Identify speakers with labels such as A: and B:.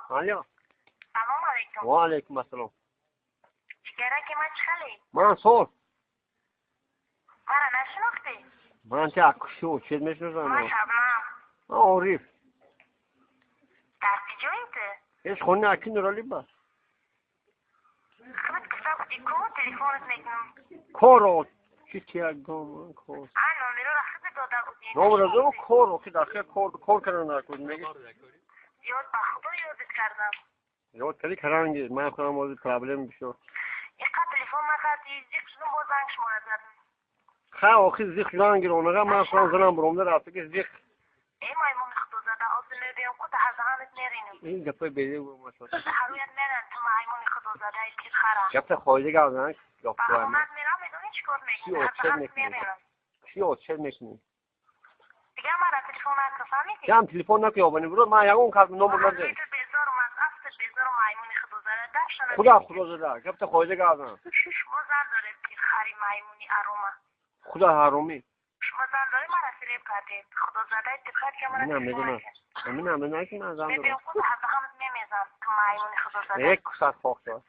A: Алло.
B: Салом алейкум.
A: Ва алейкум ассалом.
B: Ҷигараки ман, чӣ хеле?
A: Ман соз.
B: Мара нашинохтӣ?
A: Ман ти акшу чиз мешиносам.
B: Ман Шабнам.
A: Ман Ориф.
B: Дар куҷои ту?
A: Ҳеч хони аки Нурали ба.
B: Худат гуфта будӣ ку, телефонат мекунам.
A: Коро чи тиягом кор.
B: А номероро худат дода будӣ.
A: Номеро кор охи дахе кор кор кардан накун меги.
B: Ёд ба худо ёдат кардам.
A: Ёд кардӣ каранги. Ман худам ҳозир проблем бисёр.
B: Иқа телефон накардӣ, зиқ шудум, боз занг шуморо задам.
A: Ха, охи зиқ шудан гиронага ман худам занам буромда рафта ки зиқ.
B: Э, маймуни худозада, ҳозир мебиём ку, даҳазаҳанат меринам.
A: Ин гапои беди гумашод.
B: Ҳаруят меран, ту маймуни худозадаи тирхара.
A: Гапта хоида гап зан.
B: Ба хонат мерам, медонӣ чӣ кор мекунӣ?
A: Чӣ мекунӣ? Чӣ отчет мекунӣ?
B: Дигар мара телефон накун, фаҳмидӣ?
A: Ям телефон накун, ёбани буро, ман ягон кас номер надорам.
B: Безорум аз афтат, безорум, маймуни худозада, дафшана.
A: Худо худозада, гапта хоида гап зан.
B: Шумо зан доред, тирхари маймуни арома.
A: Худо ҳаромӣ.
B: Шумо зан доред, мара фиреб кардед. Худозадаи тирхар ки мара
A: Амина медонам. Амина медонам ки ман зан дорам.
B: Мебиём ку, даҳазаҳанат мемезам, ту маймуни худозада.
A: Як кусат хок шавад.